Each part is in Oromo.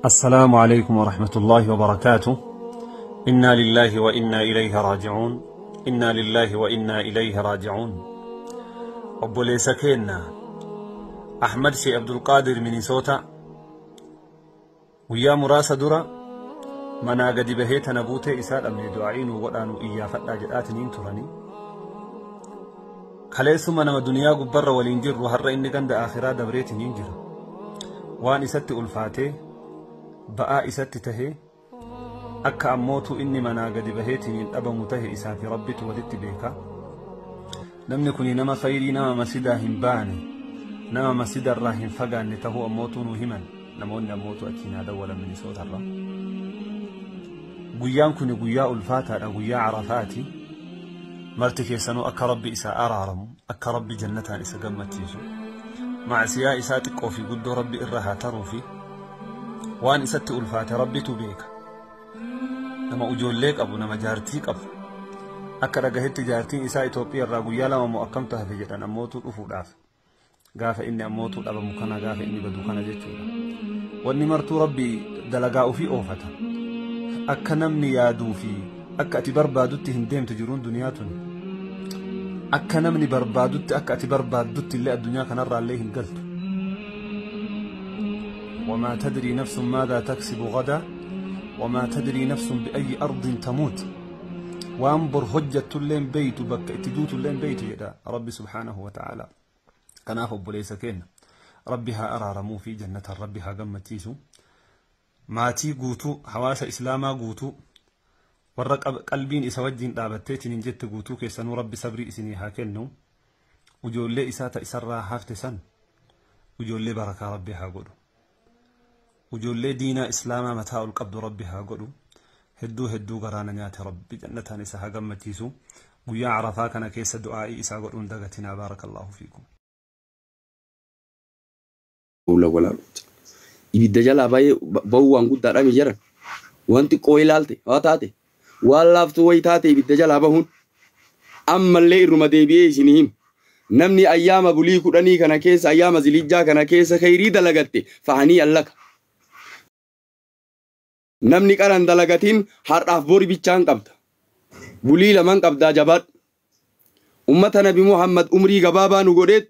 السلام عليكم ورحمة الله وبركاته. إنا لله وإنا إليه راجعون. إنا لله وإنا إليه راجعون. Obboleessa keenya Ahmad Shee Abdulqaadir Minisoota guyyaa muraasa dura manaa gadi bahee tana buutee isaa dhabne, du'aa'ii nuu godhaa, nuu iyyaafadhaa jedhaatiniin turanii. Kaleessuma nama duniyaa gubbarra waliin jirru, har'a inni ganda akhiraa dabreetiniin jira. Waan isatti ulfaatee ba'aa isatti tahee akka ammootu inni manaa gadi baheetiniin dhabamu tahe isaa fi Rabbitu walitti beeka. Namni kun nama khayrii, nama masidaa hin baane, nama masidarraa hin fagaanne tahuu ammootuu nu himan namoonni ammootu achiin dawwalan Minisootarraa. Guyyaan kun guyyaa ulfaataadha, guyyaa Arafaati. Marti keessanuu akka Rabbi isaa araaramu, akka Rabbi jannataan isa gammachiisu, macsiyaa isaa xiqqoo fi guddoo Rabbi irra haa taruu fi waan isatti ulfaate Rabbitu beeka. Nama ijoollee qabu, nama jaartii qabu. Akka dhagahetti jaartiin isaa Itoophiyaa irraa guyyaa 2 moo akkamtu hafe jedhan ammootuu dhufuudhaaf. Gaafa inni ammootuu dhabamu kana, gaafa inni badu kana jechuudha. Wanni martuu Rabbi dalagaa ofii oofata. Akka namni yaaduu fi akka ati barbaadutti hin deemtu jiruun duniyaa tuni. Akka namni barbaadutti, akka ati barbaaddutti illee addunyaa kanarraa illee hin galtu. وما تدري نفس ماذا تكسب غدا وما تدري نفس بأي أرض تموت. Waan bor hojjattulleen beeytu, bakka itti duutulleen beeytu jedha Rabbi سبحانه وتعالى. Kanaaf obboleessa keenya Rabbi haa araaramuu fi jannatan Rabbi haa gammachiisu. Maatii guutuu, hawaasa Islaamaa guutuu, warra qalbiin isa wajjin dhaabatteetiin hin jette guutuu keessanuu Rabbi sabrii isinii haa kennu. Ijoollee isaa ta isarraa hafte san ijoollee barakaa Rabbi haa godhu. Ijoollee diinaa Islaamaa mataa ol qabdu Rabbi haa godhu. Hedduu hedduu garaana nyaate. Rabbi jannataan isa haa gammachiisu. Guyyaa Arafaa kana keessa du'aa'ii isaa godhuun dagatinaa. بارك الله فيكم. Ibidda jalaa baay'ee bahuu waan guddaadha mi jedhan. Waan xiqqoo ilaalte waa taate, waan laaftuu wayi taate ibidda jalaa bahuun. Ammallee irruma deebi'ee isinii hima. Namni ayyaama bulii 10 kana keessa, ayyaama Zilijjaa kana keessa khayrii dalagatte فهنيئا لك. Namni qaran dalagatiin har'aaf bori bichaan qabda. Bulii laman qabdaa, jabaadhu. Ummata Nabi Muhammad umrii gabaabaa nu godheet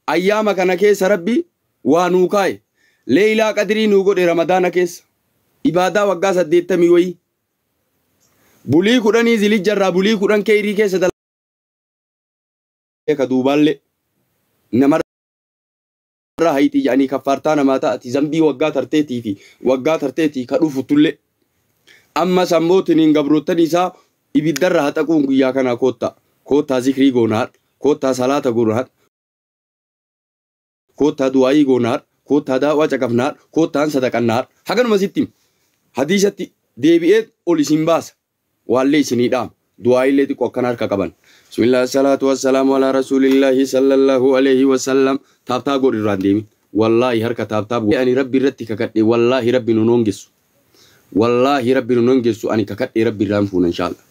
ayyaama kana keessa Rabbi waa nuu kaa'e. Leeylaa Qadrii nuu godhe Ramadaana keessa. Ibaadaa waggaa 80 wayii. Bulii 10 Zilijjarraa bulii 10 keeyrii keessa ka duubaallee namarraa hayitii jedhanii kaffaartaa namaa ta'ati, zambii waggaa tarteetii fi waggaa tarteetii ka dhufutullee. Amma sammootiin gabroottan isaa ibiddarra haxaquun guyyaa kanaa koottaa. Koottaa zikrii goonaadha. Koottaa salaata goonaadha. Koottaa du'aayii goonaadha. Koottaa daawwaa caqafnaadha. Koottaan sadaqannaadha. Haganuma sitti hadiisatti deebi'ee ol isin baasa. Waallee isinii dhaama. Du'aayilee xiqqoo akkana harka qaban. بسم الله الصلاة والسلام على رسول الله صلى الله عليه وسلم. Tap tap godhi, irraan deemi. Wallaahi harka tap tap godhi. Ani Rabbi irratti kakadhe, wallaahi Rabbi nu hongessu. Wallaahi Rabbi nu hongessu, ani kakadhe, Rabbi irraan fuuna inshallah.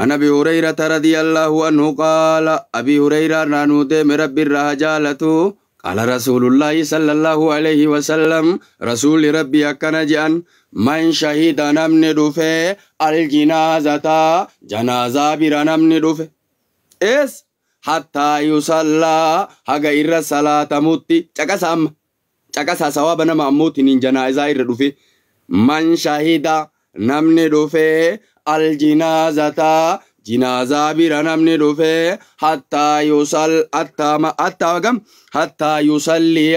عن أبي هريرة رضي الله عنه قال، أبي هريرة نانو ديم ربي الرهجالته، قال رسول الله صلى الله عليه وسلم، رسول ربي أكن جأن: من شهد namni dhufe الجنازة جنازة bira namni dhufe إس حتى يصلى haga irra salaatamutti. Caqasa amma, caqasa sawaaba nama ammootiin janaazaa irra dhufe. من شهد namni dhufe الجنازة jinaazaa bira namni dhufe حتى يصل حتى حتى gam حتى يصلي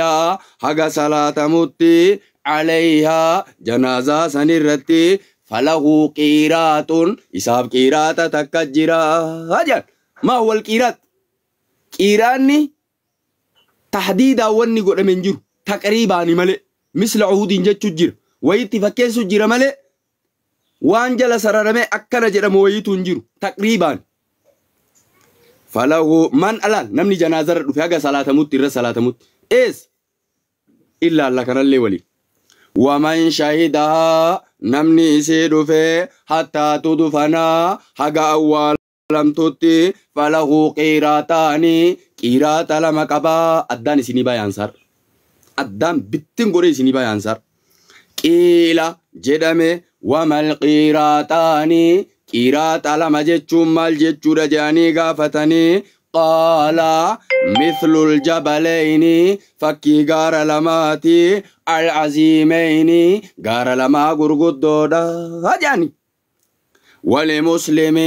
haga salaatamutti عليها janaazaa sanirratti فله قيراط isaaf qiiraata takka jira jedhan. ما هو القيراط؟ Qiiraanni tahdiidaan wanni godhame hin jiru, taqriibaani malee, مثل أحد jechuu jira, wayitti fakkeessu jira malee waan jala sararame akkana jedhamu wayitu hin jiru, taqriibaan. فله من alaal namni janaazarra dhufe haga salaatamutti, irra salaatamutti ees illaa alla kanallee waliin. ومن شهدها namni isii dhufe حتى تدفن haga awwaalamtutti فله قيراطان qiiraata 2 qabaa. Addaan isinii bayaansaar. Addaan bittin godhee isinii bayaansaar. Qiila jedhame wamal qiiraaxaanii qiiraaxa lama jechuun maal jechuudha jedhanii gaafatanii qaala mithlul jabalayni fakkii gaara lamaati alcaziimayni gaara lamaa gurguddoodha jedhani. ولمسلم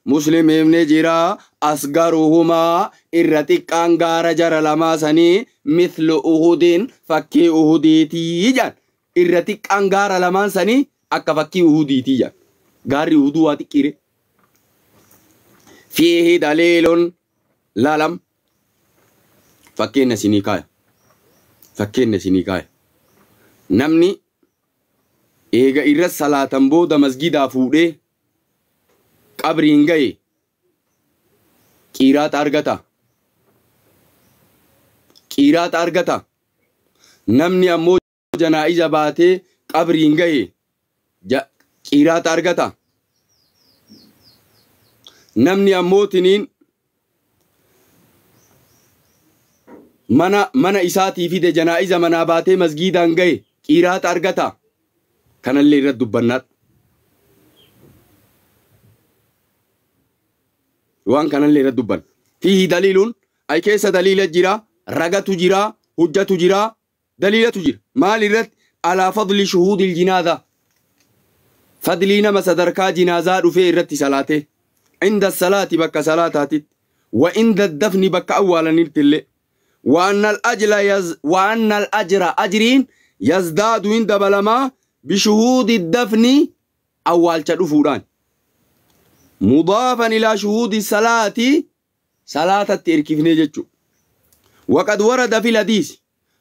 مسلم ابن جرا أصغرهما إرتقان غار جرى لما سني مثل أهود فكي أهوديتي جان إرتقان غار لما سني أكا فكي أهوديتي جان غاري أهودواتي كيري فيه دليل لالم فكين سينيكاي فكين سينيكاي نمني إيغا إرى صلاة بودا مسجد فودي qabriin gaye qiiraaxa argata qiiraaxa argata namni ammoo janaa'iza baatee qabriin gaye qiiraaxa argata namni ammoo tiniin mana isaatii fide janaa'iza manaa baatee masgiidaan gaye qiiraaxa argata kanallee irratti dubbannaadha. Waan kanallee irratti dubban. Fiihi daliilun ay keessa daliila jira, ragatu jira, hujjatu jira, daliilatu jira. Maal irratti? Alaa fadli shuhuudil jinaaza. Fadlii nama sadarkaa jinaazaa dhufee irratti salaate. Inda salaati bakka salaataatitti. Wa inda dafni bakka awwaalanitti illee. Wa anna al-ajra ajriin yazdaadu hin dabalamaa bishuhuudi dafni awwaalcha dhufuudhaan. مضافا إلى شهود الصلاة صلاة التركيفني جتشو. وقد ورد في الحديث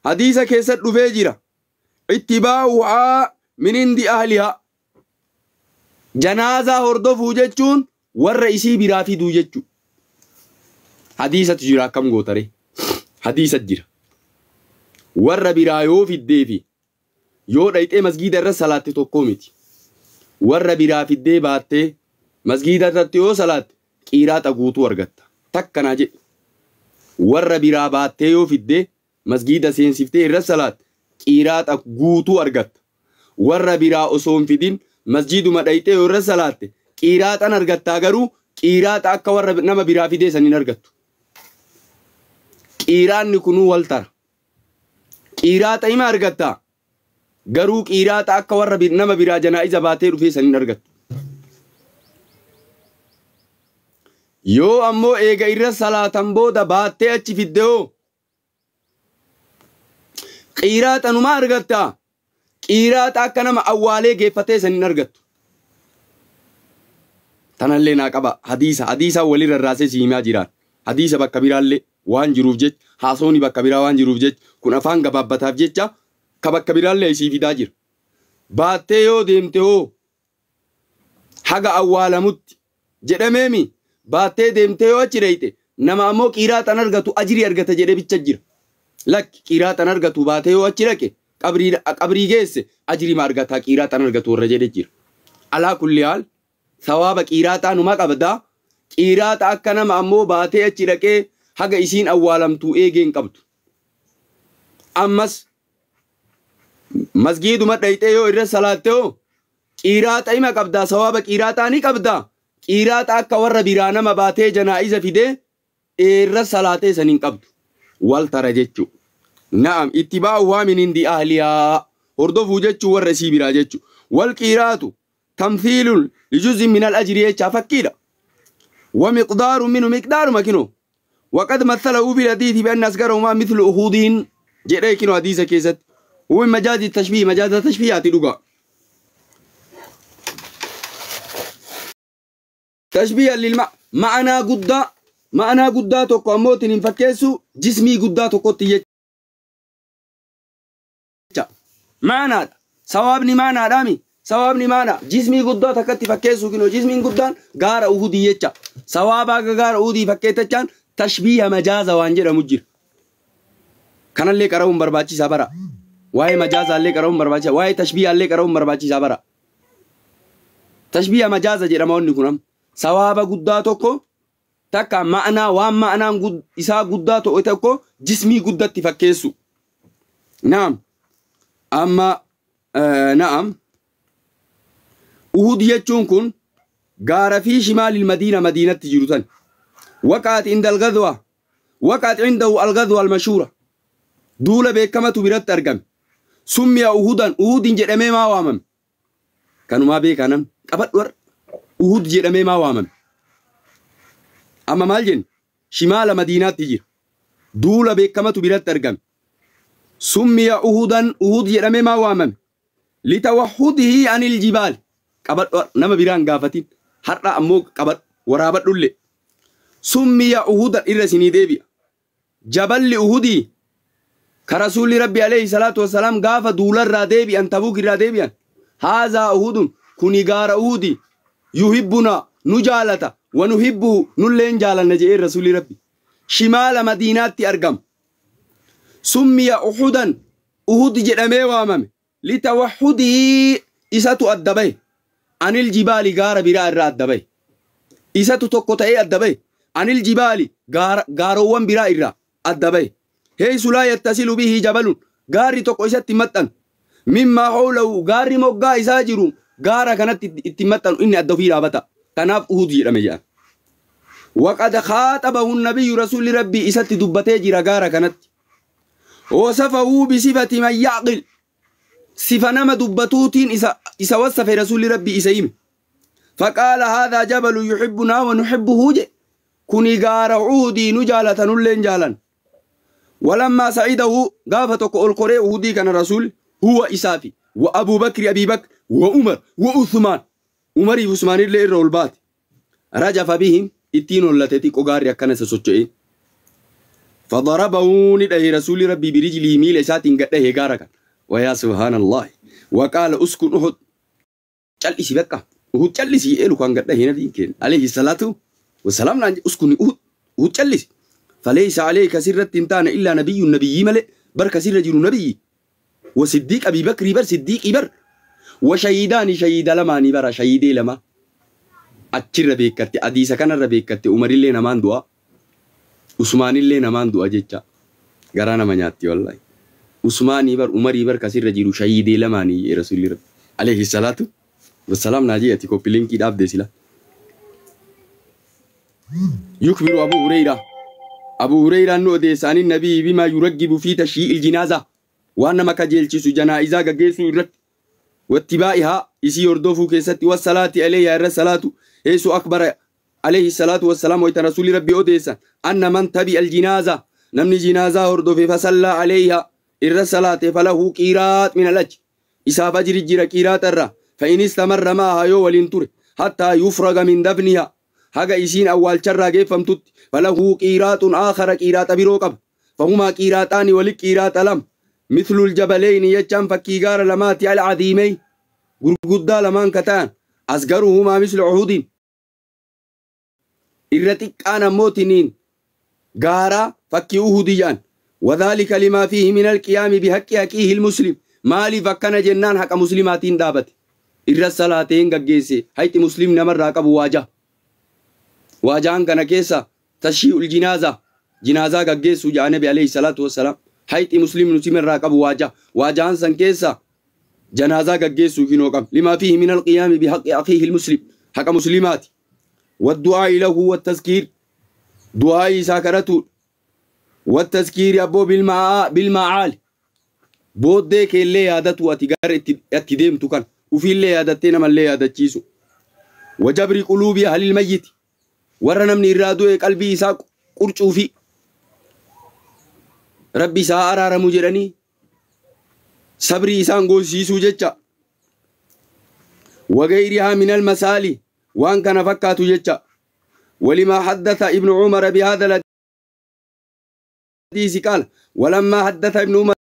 حديث كيسر فجرة اتباعها من عند أهلها جنازة هردفو جتشون والرئيسي برافدو جتشو. حديث تجرى كم غوتري حديث تجرى ور برايو في الديفي يو رأيت مسجد الرسالة تقومتي ور برافي الديباتي مسجد irratti yoo salaatte qiiraaxa guutuu argatta. Takkanaa jedhe. Warra biraa baattee yoo fidde masgiida seensiftee irra salaatte qiiraaxa guutuu argatta. Warra biraa osoo hin fidin masjiiduma dhayxee yoo irra salaatte qiiraaxan argattaa garuu qiiraaxa akka warra nama biraa fidee san hin argattu. Qiiraanni kunuu wal tara. Qiiraaxa hima argattaa garuu qiiraaxa akka warra nama biraa janaa'iza baatee dhufee san hin argattu. Yoo ammoo eega irra salaatan booda baattee achi fidde hoo qiiraaxanuma argatta. Qiiraaxa akka nama awwaalee geeffatee san hin argattu. Tanallee naa qaba hadiisa hadiisa walirra raasee si himaa jiraan. Hadiisa bakka biraallee waan jiruuf jecha haasooni bakka biraa waan jiruuf jecha kun afaan gabaabbataaf jecha ka bakka biraallee isii fidaa jira. Baattee yoo deemte hoo haga awwaalamutti jedhameemi. Baattee deemtee yoo achi dhayxe nama ammoo qiiraaxan argatu ajirii argata jedhee bicha jira. Lakki qiiraaxan argatu baatee yoo achi dhaqe qabrii geesse ajirii ma argataa qiiraaxan argatu warra jedhee jira. Alaa kulli haal sawaaba qiiraaxaa numa qabdaa. Qiiraaxa akka nama ammoo baatee achi dhaqee haga isiin awwaalamtuu eegee hin qabdu. Ammas masgiiduma dhayxee yoo irra salaatte hoo qiiraaxa hima qabdaa sawaaba qiiraaxaa ni qabdaa. Qiiraaxa akka warra biraa nama baatee janaa'iza fidee irra salaatee san hin qabdu. Wal tara jechuu. Na'am ittibaa'uhaa min indi ahlihaa. Hordofuu jechuu warra isii biraa jechuu. Wal qiiraatu tamthiilun lijuzin min al-ajri jechaa fakkiidha. Wa miqdaaru minu miqdaaruma kinoo. Waqad mathalahu fil hadiisi bi anna asgarahumaa mithlu uhuudiin jedhee kinoo hadiisa keessatti. Huwa majaazi tashbiih majaaza tashbiihaati dhugaa. تشبيه للماء معنى قدا معنى قدا توكو أموتين فكيسو جسمي قدا توكو تيجا معنى ثوابني معنى رامي ثوابني معنى جسمي قدا تكتي فكيسو كنو جسمي قدان غار أهودي يجا ثوابا غار أهودي فكيتشان تشبيه مجازا وانجر مجر كان اللي كراهم برباچي سابرا واي مجازا اللي كراهم برباچي واي تشبيه اللي كراهم برباچي سابرا تشبيه مجازا جرمون كنم sawaaba guddaa tokko takka ma'anaa waan ma'anaan isaa guddaa ta'e tokko jismii guddatti fakkeessu. Naam. Amma naam. Uhud jechuun kun gaara fi shimaalil madiina madiinatti jiru tan. Waqaat inda al-ghadwa. Waqaat indahu al-ghadwa al-mashhuura. Duula beekamatu biratti argame. Summiya Uhudan Uhudin jedhamee maa waamame? Kanumaa beekaa namni qabadhu warra. Uhud jedhamee maa waamame? Amma maal jenna? Shimaala madiinaatti jira. Duula beekamatu biratti argame. Summiya Uhudan Uhud jedhamee maa waamame? Litawahhudihi anil jibaal. Qabadhu nama biraan gaafatin. Har'a ammoo qabadhu waraabadhullee. Summiya Uhudan irra isinii deebi'a. Jaballi Uhudii ka rasuulli Rabbi alayhi salaatu wassalaam gaafa duularraa deebi'an Tabuuk irraa deebi'an. Haazaa Uhudun kuni gaara Uhudi yuhibbuna nu jaalata wa nuhibbuhu nulleen jaalanna jedhee rasuulli Rabbi. Shimaala madiinaatti argama. Summiya Uhudan Uhud jedhamee waamame. Litawahhudii isatu adda bahe. Anil jibaali gaara biraa irraa adda bahe. Isatu tokko ta'ee adda bahe. Anil jibaali gaaroowwan biraa irraa adda bahe. Heessu laa yattasilu bihi jabalun gaarri tokko isatti maxxanu. Mimmaa hawlahu gaarri moggaa isaa jiru gaara kanatti itti maxxanu inni adda ofii dhaabata. Kanaaf Uhud jedhame jedhan. Waqad khaaxabahu nabiyyu rasuulli Rabbii isatti dubbatee jira gaara kanatti. Wasafahu bisifati man yaqil. Sifa nama dubbatuutiin isa wasafe rasuulli Rabbii isa hime. Faqaala haadhaa jabalu yuhibbunaa wa nuhibbuhu je. Kuni gaara Uhudii nu jaalata nulleen jaalan. ولما سعيده قافتك القري وهدي كان رسول هو إسافي وأبو بكر أبي بكر وعمر وعثمان عمر عثمان اللي الرولبات رجف بهم التين التي قاري كان سوتشي فضربه ندعي رسول ربي برجله ميل سات قده غارك ويا سبحان الله وقال اسكن أحد جلسي بكا أحد جلسي إلو كان قده نبي كين عليه الصلاة والسلام اسكن أحد أحد جلسي فليس عليك سر التنتان إلا نبي النبي ملئ برك سر رجل نبي وصديق أبي بكر بر صديق بر وشهيدان شهيد لما بر شهيدي لما أتشر بيكتي أديس كان ربيكتي عمر اللي نمان دوا عثمان اللي نمان دوا جتة غرانا منياتي والله عثمان بر عمر بر كسر رجل شهيدي لما ني رسول الله عليه الصلاة والسلام ناجي أتيكو بلينكي داب ديسلا يخبر أبو هريرة أبو هريرة نؤدي عن النبي بما يرغب في تشييع الجنازة وأنما كجيلچيسو جنائزة غغيسو إرت واتباعها إسي يردفو كيست والصلاة عليها الصلاة إيسو أكبر عليه الصلاة والسلام ويتن رسول ربي أديسا أن من تبع الجنازة نمني جنازة هردفي فصلى عليها الصلاة فله قيرات من الأجر إسا فجر الجرى قيرات الرا فإن استمر معها يو ولنتر حتى يفرغ من دفنها haga isiin awwaalcharraa geeffamtutti falahu qiiraatun aakhara qiiraata biroo qaba fahumaa qiiraataani wali qiiraata lama mithlul jabaleyni jechaan fakkii gaara lamaati alcadiimey gurguddaa lamaan ka ta'an asgaruhumaa mislu uhudin irra xiqqaan ammootiniin gaara fakkii uhudi jedhan wadhaalika limaa fiihi min alqiyaami bihaqqi haqiihi ilmuslim maaliif akkana jennaan haqa muslimaatiin dhaabate irra salaateen gaggeesse hayxi muslim namarraa qabu waajaa واجان كان كيسا تشيء الجنازة جنازة قجيسو جاء النبي عليه الصلاة والسلام حيث مسلم نسيم الراقب واجا واجان سن كيسا جنازة قجيسو كنوكم لما فيه من القيام بحق أخيه المسلم حق مسلمات والدعاء له والتذكير دعاء ساكرته والتذكير أبو بالمعال بودك اللي عادته أتجار أتديم تكن وفي اللي عادتنا من اللي عادتشيسو وجبر قلوب أهل الميت warra namni irraa du'e qalbii isaa qurcuu fi rabbi isaa araaramu jedhanii sabrii isaan goosiisuu jecha wagayrihaa min almasaali waan kana fakkaatu jecha ولما حدث ابن عمر بهذا الحديث قال ولما حدث ابن عمر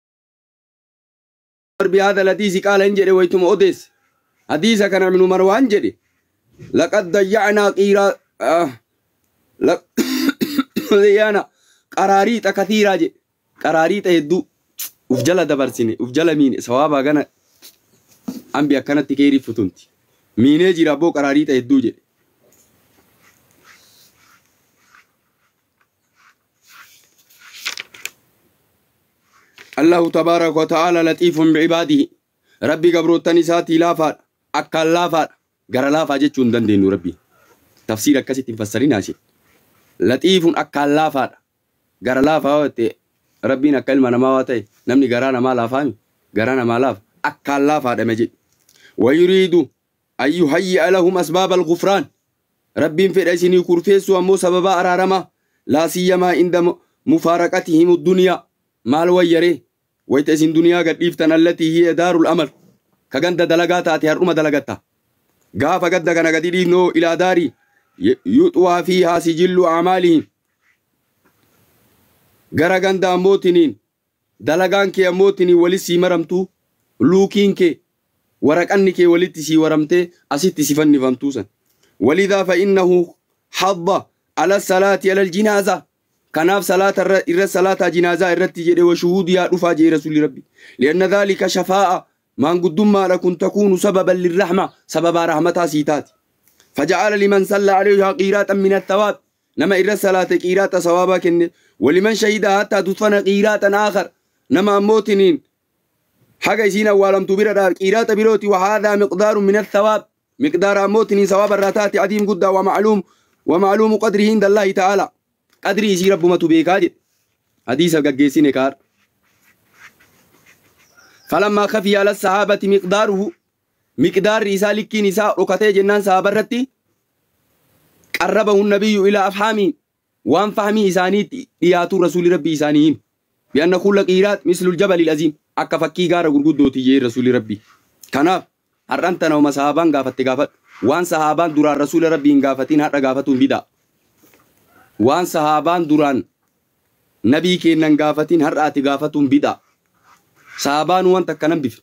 بهذا الحديث قال انجري ويتم أوديس حديث كان ابن عمر وانجري لقد ضيعنا قيرا ضيعنا قراريط كثيرة جي قراريط يدو ufjala dabarsine ufjala miine sawaaba gana ambi akkanatti keeri futunti miinee jira abboo qaraariixa hedduu jedhe. Allahu tabaaraka wa ta'aala laxiifun bi'ibaadihi. Rabbi gabroottan isaatii laafaadha. Akkaan laafaadha. Gara laafaa jechuu hin dandeenyu Rabbi. Tafsiira akkasitti hin fassarinaa ishee. Laxiifun akkaan laafaadha. Gara laafaa yoo ta'e Rabbiin akka ilma namaa waa ta'e namni garaa namaa laafaami. Garaa namaa laafa. Akkaan laafaadha ma jedhe. Wayuriidu an yuhayyi'a lahum asbaaba al-ghufraan. Rabbiin fedha isinii kurfeessuu ammoo sababaa araaramaa. Laa siyyamaa inda mufaaraqatihim duniyaa. Maal wayyaree wayta isin duniyaa gadhiiftan allatii hiya daarul amal. Ka ganda dalagaa taate har'uma dalagatta. Gaafa gadda kana gadi dhiifnoo ilaa daarii yuxwaa fiihaa sijillu a'maalihim. Gara ganda ammootiniin dalagaan kee ammootiniin wali sii maramtuu luukiin kee waraqanni kee walitti sii waramtee asitti si fannifamtuu san. Walidhaa fa innahu hadda ala salaati ala aljinaazaa. Kanaaf salaata irra salaataa jinaazaa irratti jedhe wa shuhuudiyaa dhufaa jee rasuulli rabbi. Lianna dhaalika shafaa'a maanguddummaadha kun takuunu sababan lirrahma sababaa rahmataa sii taati. Faja'ala liman salla alayhaa qiiraatan min athawaab. Nama irra salaate qiiraata sawaabaa kenne. Waliman shahida hattaa tudfana qiiraatan aakhar. Nama ammootiniin haga isiin awwaalamtu bira dhaab qiiraata birooti. Wahaadhaa miqdaaru min athawaab. Miqdaara ammootiniin sawaaba irraa taate adiim guddaa wa ma'luumu qadrihi inda Allaahi ta'aala. Qadrii isii rabbumatu beekaa jedhe. Hadiisa gaggeessine kaar. Falammaa khafiya ala sahaabati miqdaaruhu. Miqdaarri isaa likkiin isaa dhokatee jennaan sahaaba irratti qarrabahu nabiyyu ilaa afhaamii waan fahmii isaaniitti dhiyaatu rasuulli rabbii isaanii hime. Bi'anna kulla qiiraat mislul jabalil aziim akka fakkii gaara gurguddooti jee rasuulli rabbii. Kanaaf har'an tana uma sahaabaan gaafatte gaafadhu. Waan sahaabaan duraan rasuula rabbii hin gaafatin har'a gaafatuun bidaa. Waan sahaabaan duraan nabii kennan gaafatin har'a ati gaafatuun bidaa. Sahaabaan waan takka nan bife.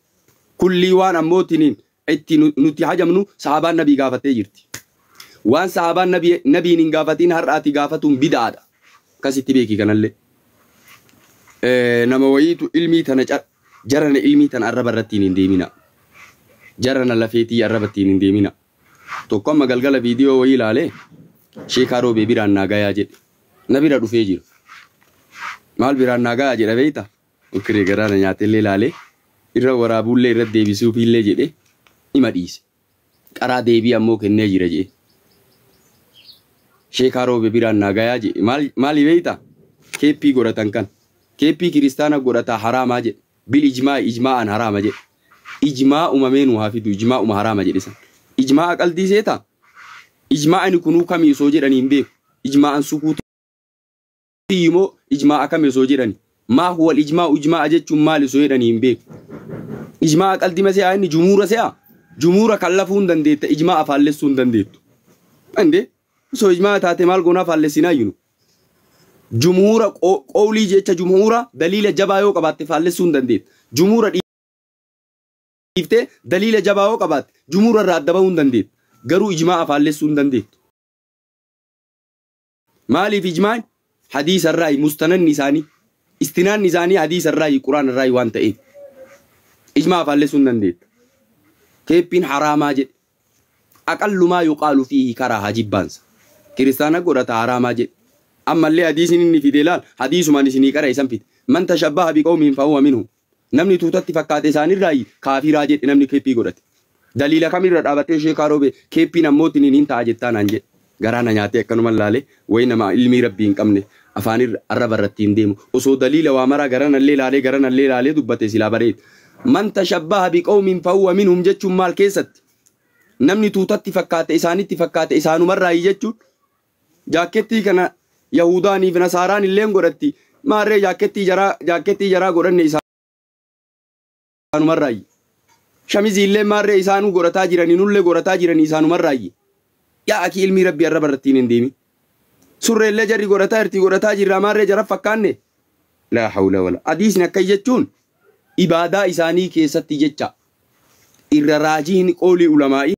Kullii waan ammootiniin itti nuti hajamnu sahaabaan nabii gaafattee jirti. Waan sahaabaan nabiin hin gaafatin har'a ati gaafatuun bidaadha. Akkasitti beeki kanallee. Nama wayiitu ilmii tana jarana ilmii tana arraba irratti hin deemina. Jarana lafeetii arraba ittiin hin deemina. Tokko amma galgala viidiyoo wayii ilaalee sheekaa roobee biraan naa gayaa jedhe. Na bira dhufee jira. Maal biraan naa gayaa jedha beektaa? Okkiree garaana nyaatellee ilaalee irra waraabuullee irra deebisuufiillee jedhe ima dhiise. Qaraa deebii ammoo kennee jira jedhe. Sheekaa roobee biraan naa gayaa jedhe. Maali beektaa? Keeppii godhatan kan. Keeppii kiristaana godhataa haraamaa jedhe. Bil ijmaa ijmaa'aan haraama jedhe. Ijmaa uumamee nu haa fidu ijmaa haraama jedhe san. Ijmaa qalbii seetaa? Ijmaa'ani kunuu kamii osoo jedhanii hin beeku. Ijmaa'an sukuutii immoo ijmaa'a kamii osoo jedhani. Maa huwa ijmaa'u ijmaa'a jechuun maali osoo jedhanii hin beeku. Ijmaa'a qalbii se'aa inni jumuura se'aa. Jumuura kallafuu hin dandeetta ijmaa'a faallessuu hin dandeettu. Ande osoo ijmaa'a taate maal goonaa faallessinaa jiru. Jumuura qowlii jecha jumuura daliila jabaa yoo qabaatte faallessuu hin dandeettu. Jumuura dhiiftee daliila jabaa yoo qabaatte jumuura irraa adda bahuu hin dandeettu. Garuu ijmaa'a faallessuu hin dandeettu. Maaliif ijmaan hadiisa irraayi mustananni isaanii istinaanni isaanii hadiisa irraayi quraan irraayi waan ta'eef ijmaa'a faallessuu hin dandeettu. Keeppiin haraamaa jedhe. Aqallumaa yuqaalu fiihi karaa hajibbaansa. Kiristaana godhata haraamaa jedhe. Ammallee hadiisni inni fide laal hadiisumaan isinii qara isan fide. Man tashabbaha biqawmiin fahuwa minhum. Namni tuutatti fakkaate isaanirraayi kaafiraa jedhe namni keeppii godhate. Daliila kamirra dhaabattee sheekaa roobee keeppiin ammootiin hin ta'a jettaa naan jedhe. Garaa na nyaatee akkanuma laalee wayi nama ilmii rabbii hin qabne afaan arraba irratti hin deemu. Osoo daliila waa maraa garanallee laalee garanallee laalee dubbate silaa bareeda. Man tashabbaha biqawmiin fahuwa minhum jechuun maal keessatti? Namni tuutatti fakkaate isaanitti fakkaate isaanumarraayi jechuun jaakettii kana Yahudaanii fi Nasaaraan illeen godhatti. Maarree jaakettii jaraa godhanne isaanumarraayi. Shamizii illee maarree isaanuu godhataa jiranii nullee godhataa jiranii isaanumarraayi. Yaa akii ilmii rabbii arraba irratti hin deemin. Surree illee jarri godhataa jirti godhataa jirra maarree jara fakkaanne. Laa hawla wala. Hadiisni akka jechuun ibaadaa isaanii keessatti jecha. Irra raajiin qoolii ulamaa'i.